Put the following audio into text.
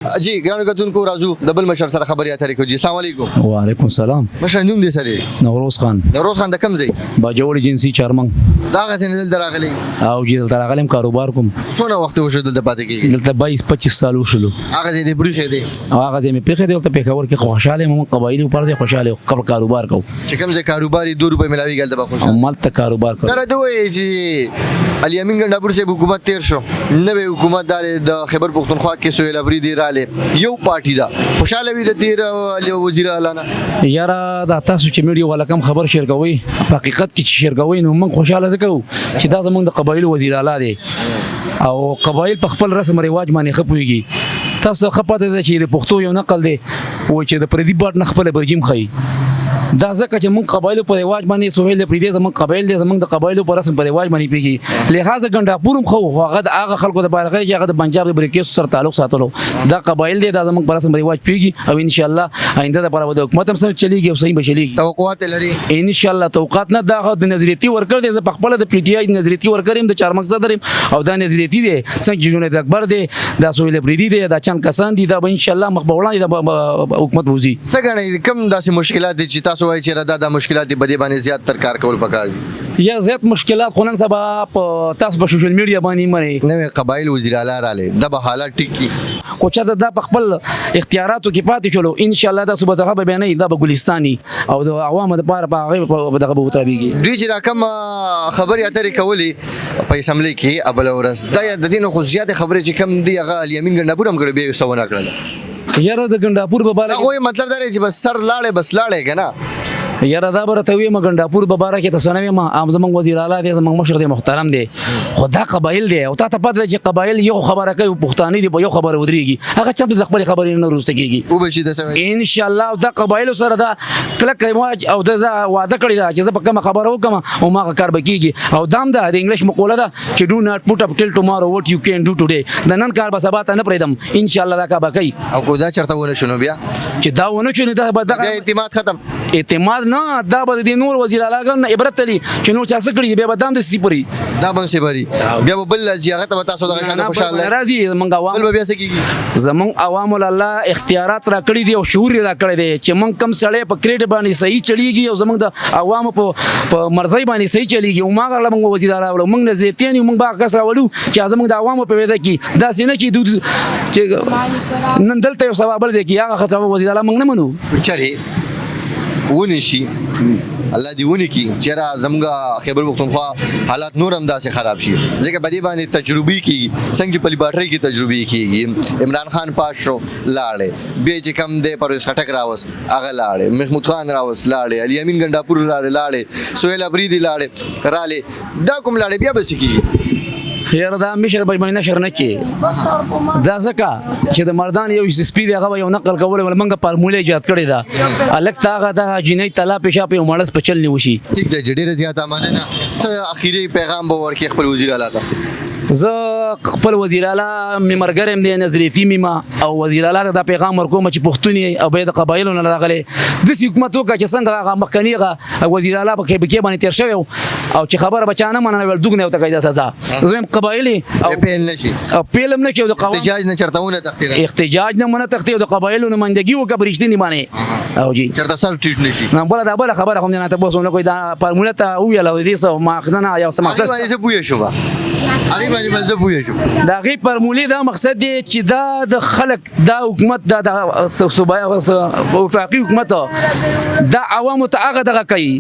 جی ګرانو کتونکو، راځو د بل مشر سره خبرې اترې کوو. جی، السلام علیکم. وعلیکم السلام. مشر، نوم دې سره؟ نوروز خان. نوروز خان، د کوم ځای؟ باجوړ ایجنسی، چارمنګ. دا غزنه دلته راغلی؟ او جی، دلته راغلم، کاروبار کوم. څونه وخت وشو دلته پاتې کیږي؟ دلته 22 25 سال وشلو. هغه ځای دې پریښی دی؟ او هغه ځای مې پریښی دی. دلته پېښور کې خوشاله یم. موږ قبایلي پر ځای خوشاله یو، خپل کاروبار کوو. چې کوم ځای کاروبار یې 2 روپۍ ملاوي، هلته به او خوشاله مالته کاروبار کوو. دا راته ووایي چې علي امین ګنډاپور صاحب حکومت تیر شو، نوی حکومت دار د خیبر پښتونخوا کې سهیل افریدي رالی، یو پارټي ده، خوشاله وي د تیر وزیر اعلی نه؟ یاره، دا تاسو چې میډیا والا کم خبر شیر کوئ، په حقیقت کې چې شیر کوئ، نو موږ خوشاله ځکه وو چې دا زموږ د قبایلو وزیر اعلی دی او قبایل په خپل رسم رواج باندې ښه پوهېږي. تاسو ته ښه پته ده چې د پښتو یو نقل دی و چې د پردي باټ نه خپله برجیم ښيي. دا ځکه چې موږ قبایلو په رواج باندې، سهیل اپریدی زموږ قبایل دی، زموږ د قبایلو په رسم په رواج باندې پیږي. لہذا ګنډاپور هم خو هغه د هغه خلکو د بارغه چې هغه د پنجاب د بریکیس سره تعلق ساتلو. دا قبایل دی، دا زموږ په رسم رواج پیږي او ان شاء الله آینده د پر د حکومت هم سم چلیږي او صحیح به چلیږي. توقعات لري؟ ان شاء الله. توقعات نه، دا د نظریاتي ورکر دی. زه په خپل د پی ټی آی نظریاتي ورکر یم، د چارمغز صدر یم او دا نظریاتي دی. څنګه چې جنید اکبر دی، دا سهیل اپریدی دی، دا چند کسان دي، دا به ان شاء الله مخ به وړاندې د حکومت وځي. څه ګڼئ، کوم داسې مشکلات دي چې تاسو وایئ چې دا دا مشکلات دي، په دې باندې زیات تر کار کول پکار دي؟ یا زیات مشکلات خو نن سبا په تاسو په سوشل میډیا باندې مری. نوې قبایل وزیر اعلی رالی، دا به حالات ټیک کی؟ خو چاته دا په خپل اختیاراتو کې پاتې شولو، ان شاء الله دا صوبه سرحد به نه، دا به ګلستاني او د عوامو لپاره په هغه په دغه به وتربیږي. دوی چې دا کوم خبرې اترې کولې په اسمبلی کې ابل ورځ، دا د دین خو زیاتې خبرې چې کم دی، هغه علي امین ګنډاپور هم کړې، بیا یې څه ونه کړل. یاره، د ګنډاپور په باره دا خو یې مطلب دا دی چې بس سر لاړې، بس لاړې که نه؟ یاره، دا به راته ویم، ګنډاپور په باره کې تاسو نه وایم. هم زمونږ وزیر اعلی دی، زمونږ مشر دی، محترم دی، خو دا قبایل دی او تا ته پته ده چې قبایل یو خبره کوي، پښتانه دي، په یو خبره ودرېږي، هغه چا د خپلې خبرې نه وروسته کېږي. و به شي د څه؟ ان شاء الله. دا قبایل سره دا کلک رواج او دا وعده کړې ده چې زه په کومه خبره وکم او ما کار به کېږي. او دام ده د انګلیش مقوله ده چې "Do not put up till tomorrow what you can do today". د نن کار به سبا ته نه پرېږدم. ان شاء الله دا کار به کوي. او کو دا چرته ونه شنو بیا؟ چې دا ونه شو نو دا به بیا دغه اعتماد ختم. اعتماد نه، دا به د نور وزیر اعلی نه عبرت لري چې نور چا څه کړي، بیا به دام د سپري. دا به سي بری، بیا به بل راځي، هغه ته به تاسو دغه شان خوشاله راځي مونږ عوام. بل به بیا څه کیږي؟ زمونږ عوام له الله اختیارات را کړی دي او شعور یې را کړی دی چې مونږ کم سړی په کریډ باندې صحیح چلیږي او زمونږ د عوامو په مرضی باندې صحیح چلیږي او ما غواړم مونږ وزیر راولو. مونږ نظریتیان یو، مونږ به کس راولو چې زمونږ د عوامو په ویده کې داسې نه چې دود چې نن دلته یو سبا بل ځای کې، هغه خطر وزیر اعلی مونږ نه منو. چرې ونشي، الله دې ونی کی چیرې زموږ خیبر پښتونخوا حالات نور هم داسې خراب شي، ځکه په دې باندې تجربې کیږي، څنګه چې په لیبارټري کې تجربې کیږي. عمران خان پاس شو، لاړې، بیا چې کم دی پرویز خټک راوست، هغه لاړې، محمود خان راوست، لاړې، علي امین ګنډاپور لاړې، لاړې، سهیل افریدي لاړې، رالی، دا کوم لاړې، بیا به څه کیږي؟ یاره، دا مشر به نشر نه کی. دا ځکه چې د مردان یو سپی دی، هغه به یو نقل کول. ول منګه فارموله ایجاد کړې ده، الک ته هغه د جنۍ طلا پیشا په مړس په چل نیو شي. ټیک دی چې، ډېره زیاته مننه. څه اخیری پیغام به ورکړي خپل وزیر اعلی ته؟ زه خپل وزیر اعلی مې مرګرم دی، نظریاتي میما او وزیر اعلی ته دا پیغام ورکوم چې پښتوني او به د قبایلو نه راغلي، داسې حکومت وکړه چې څنګه هغه مخکنی هغه وزیر اعلی په کې باندې تیر شوی او چې خبره بچانه مننه ول دوګنه او ته کوي دا سزا. زه هم قبایلی او پیل نشي. او پیلم نه کې د قوم احتجاج نه چرته ونه تختې. احتجاج نه منه تختې او د قبایلو نمائندګي وکړه په رښتیني باندې او جی. چرته سر ټیټ نشي. نه، بله دا بله خبره هم نه ته بوسو نه کوي. دا فارموله ته ویل او دې څه ماخذنه یو څه هغې مقصد. باندې زه پوه شوم، هغې باندې به زه پوه شوم. دا غي فارمولې دا مقصد دی چې دا د خلک دا حکومت، دا د صوبایي وفاقي حکومت دا عوامو ته هغه دغه کوي.